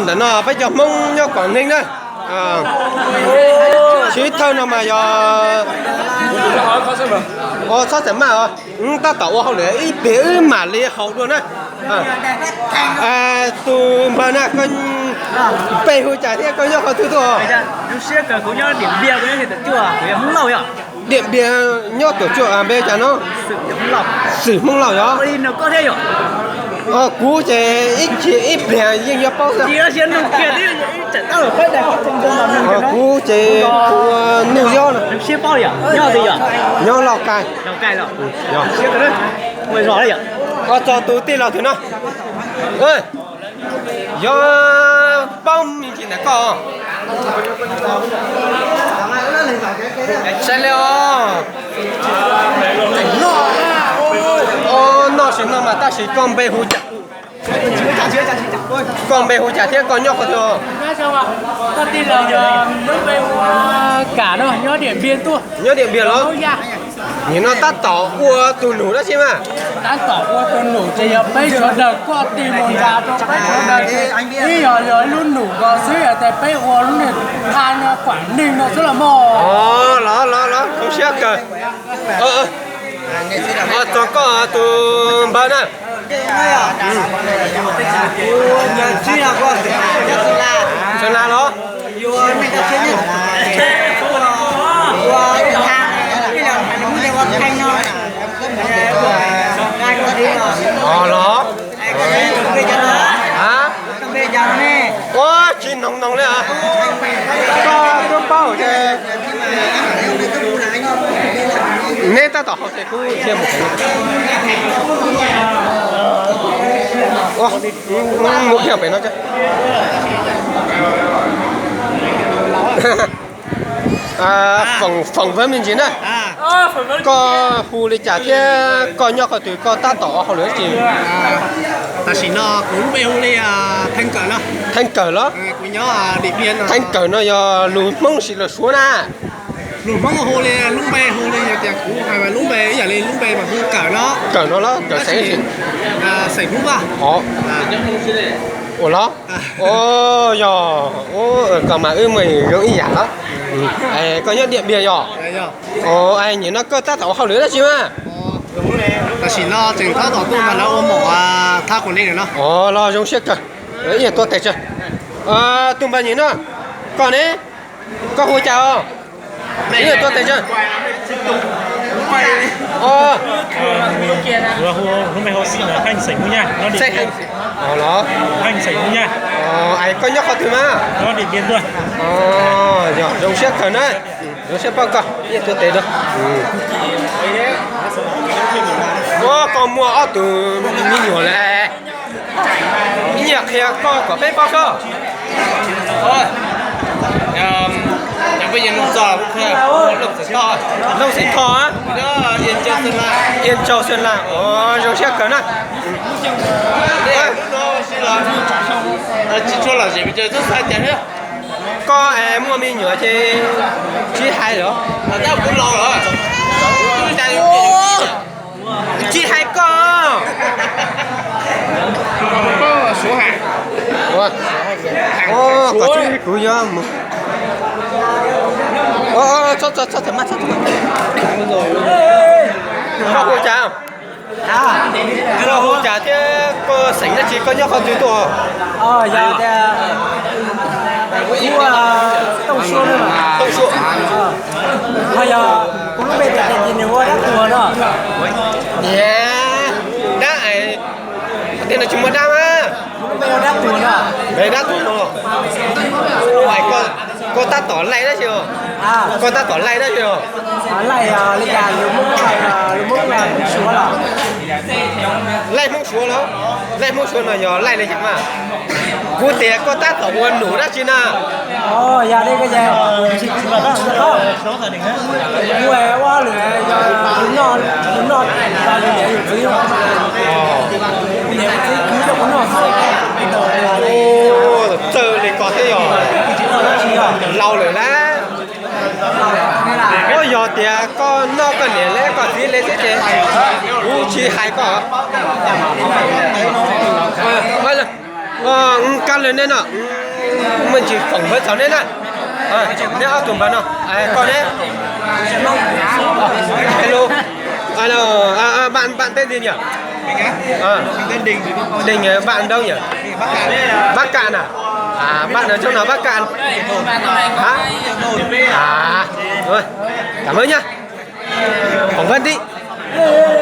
Ntawm no peb cov Hmoob nyob Quảng Ninh na. Sib thawj no mas yog, txhob txawm maj os, tab tom ua hauj lwm ib pliag wb mam li haus dua na. Tus npawg na, koj npe hu cas thiab koj nyob qhov twg tuaj? Điện Biên nyob Tuam Tsuj, npe cas no? Xwm Hmoob Lauj yog? Kuv ces ib chim ib pliag yeej yuav paub xwb. Kuv ces kuv ua Nuj Yob no, nyob Lauj Kai. Txog tus tij laug twg no, yog paub me ntsis ntawm koj. Saib li os, noj tsis noj mas tab sis koj npe hu cas? Koj npe hu cas thiab koj nyob qhov twg? Nyob Điện Biên los? Nim no tab tom ua tus num dab tsi mas? Tab tom ua tus num ces yog peb sawv daws, koj tig mus nrad rau peb sawv daws, ib yog yog ib lub num ko xwb, yog tias peb ua lub niag tha no Quảng Ninh no xwb los mas. Los los los, zoo siab kawg. Txog koj tus npawg na. Sawv na los? Los? Ua tsis noog noog li os. Koj twb paub ces neb tab tom haus ces kuv cia mus. Mus kiag pem no. Phỏng vấn me ntsis na. Koj hu li cas thiab koj nyob qhov twg, koj tab tom ua hauj lwm dab tsi? Tam sim no kuv lub npe hu li Theej Kawm no. Theej Kawm los? Theej Kawm no yog lus Hmoob los sis lus Suav na? Lus Hmoob hu li, lub npe hu li, yog tias kuv hais mas lub npe ib yam li lub npe mas hu Kawm no. Kawm no los Kawm xeem, xeem Hmoob Vaj. Ua los? Yog, koj mas wb mus zoo ib yam los. Koj nyob Điện Biên yog? Nim no koj tab tom ua hauj lwm dab tsi mas? Tam sim no tseem tab tom tuaj mas lawv ua mom thab Quảng Ninh no. Los zoo siab kawg, ib yam tuaj tes tsawg. Tus npawg nim no, koj ne, koj hu cas os? Ib yam tuaj tes tsawg. Lub npe hu xeem Hmoob Nyaj, xeem Hmoob Nyaj. Koj nyob qhov twg mas? Yog, zoo siab kawg na. Zoo siab paub koj, ib yam tuaj tes dua. Ua koj muaj ob tug me nyuam lawm, ib yam qhia koj kom peb paub sob. Looj Xeem Thoj, Yên Châu Sơn La, zoo siab kawg na. Koj es muaj me nyuam ces tsis hais los? Tsis hais koj. Kom tsis kuv yuav mus. Koj hu cas? Koj hu cas thiab koj xeem dab tsi, koj nyob qhov twg tuaj? Tooj Suav. Ho yog kuv lub npe tias tis nws ua dab tuag no. Niam, dab, tej no tsis muaj dab mas. Kuv lub npe ua dab tuag no. Npe dab tuag no. Koj tab tom laij dab tsi? Koj tab tom laij dab tsi? Laij li cas, lus Hmoob, lus Hmoob Suav los? Laij Hmoob Suav los? Laij Hmoob Suav no yog laij li cas mas? Kuv tias koj tab tom ua num dab tsi na? Yog li ko ces kuv ua lwm, noj, noj niam yus txiv, niam yus txiv kwv rau kuv noj. Txawj li ko thiab yog? Laus lawm na. Ua yog tias koj noj koj niam li koj txiv li xwb ces kuv tsis hais koj. Lwm nej no, muaj ntsis foom npawb txog nej na. Nej ob tug npawg no, koj ne? Hello. Alo, bạn, bạn tên gì nhỉ? Ờ. Đình, ờ, bạn đâu nhỉ? Bắc Kạn à? À, bạn ở chỗ nào Bắc Kạn? Hả? À, rồi. Cảm ơn nhá. Phỏng vấn đi.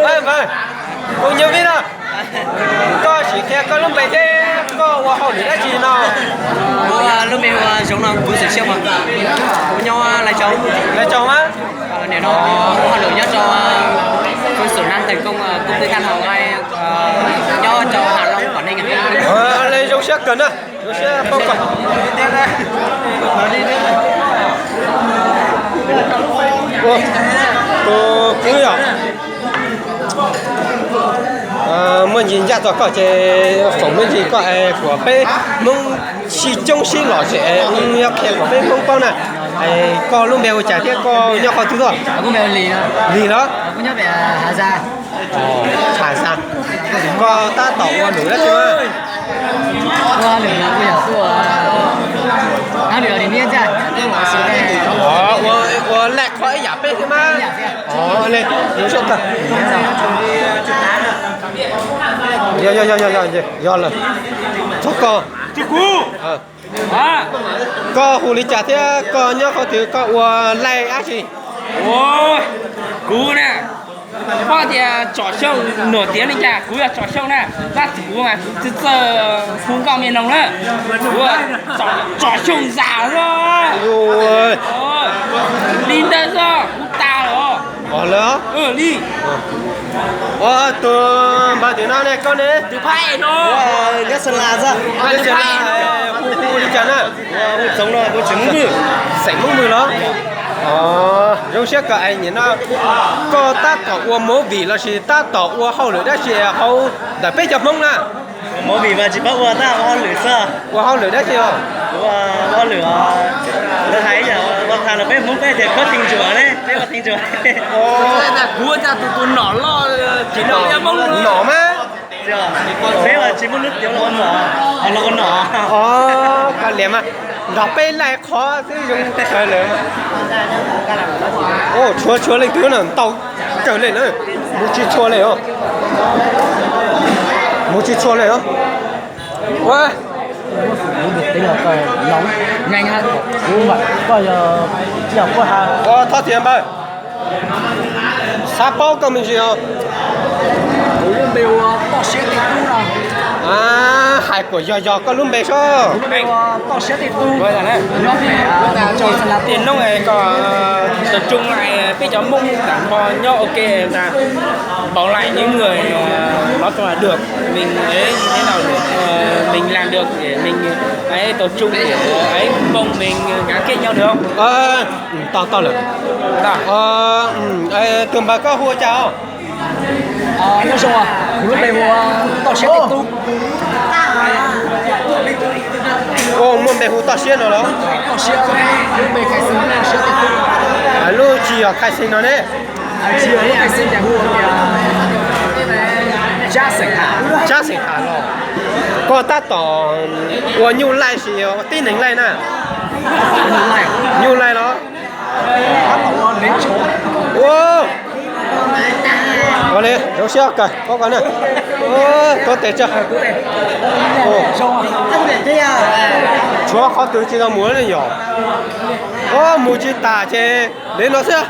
Ê, vâng. Cùng nhau đi nào. Koj sim qhia koj lub npe thiab koj ua hauj lwm dab tsi no? Kuv lub npe hu Zoov no, kuv xeem Xyooj mas. Kuv nyob Lai Châu. Lai Châu á? Niam no ua hauj lwm nyob rau Phương Xu Nam Thành Công, công ty than hồng hay nyob rau Hà Long, Quảng Ninh. Ua li zoo siab kawg na. Ua siab paub koj. Ua, tus kwv yog muaj ntsis ncaj txog koj ces foom me ntsis koj es kuas peb Hmoob sib coob sib los ces nyob qhia kom peb Hmoob paub na. Es koj lub npe ua cas thiab koj nyob qhov twg tuaj? Lis los? Hà Giang. Koj tab tom ua lwm dab tsi mas? Ua laij qhov ib yam peb thiab mas. Yog, yog, yog, yog, yog lawm. Txog koj. Koj hu li cas thiab koj nyob qhov twg, koj ua laij dab tsi? Kuv na, pom tias Tsom Xyooj nổi tiếng li cas, kuv yog Tsom Xyooj na, tab sis kuv mas txawj txawj hu nkauj me noog na, kuv Tsom Xyooj Zam xwb. Li ntawd xwb kuv tas lawm. Li. Ua tus npawg tim no ne, koj ne? Tus phaj no. Nyob Xeem Las xwb. Hu li cas na? Hu Txoov no, kuv tseem Hmoob Vwj. Xeem Hmoob Vwj los? Zoo siab kawg es nim no koj tab tom ua movie lossis tab tom ua hauj lwm dab tsi hauv ntawm peb cov Hmoob na? Movie mas tsis paub ua, tab ua hauj lwm xwb. Ua hauj lwm dab tsi os? Ua hauj lwm os, lawv hais ib yam ua tha los peb Hmoob peb tias khuab ti ntsuas ne, peb ua ti ntsuas. Kuv ua tus tus nom loj, nom mas. Peb tsis muaj lub tiav los ua nom, los ua nom. Koj liam mas, nrog peb laij qhov xwb zoo kawg lawm. Tshuav tshuav leej twg na, ntau kawg li na. Mus tsis tshua li os. Mus tsis tshua li os. Ua, thov txim npawg. Xav paub koj me ntsis os. Kuv lub npe ua Toj Siab Tej Tub no. Hais kom yog yog koj lub npe sob. Kuv lub npe ua Toj Siab Tej Tub. Nyob Xeem Las Tuaj. Tus tsoo peb cov Hmoob tam no nyob ua ke, npau lai những người nói chung là được, mình ấy như thế nào được, mình làm được để mình ấy tập trung để ấy mong mình gắn kết nhau được không? Tau tau lawm. Tus npawg koj hu ua cas os? Nyob zoo, kuv lub npe hu ua Toj Siab Tej Tub. Muaj npe hu Toj Siab no los? Toj Siab, lub npe khai xeem Toj Siab Tej Tub. Lub tsis yog khai xeem no ne? Tsis yog, lub khai xeem hu tias Tsab Xeem Has. Tsab Xeem Has los? Koj tab tom ua nyuj laij sis tib neeg laij na? Nyuj laij los? Ua, ua li zoo siab kawg, paub koj na. Tuav tes tsawg. Tshuav qhov twg tsis tau mus li yom? Ua mus tsis tas ces li no xwb.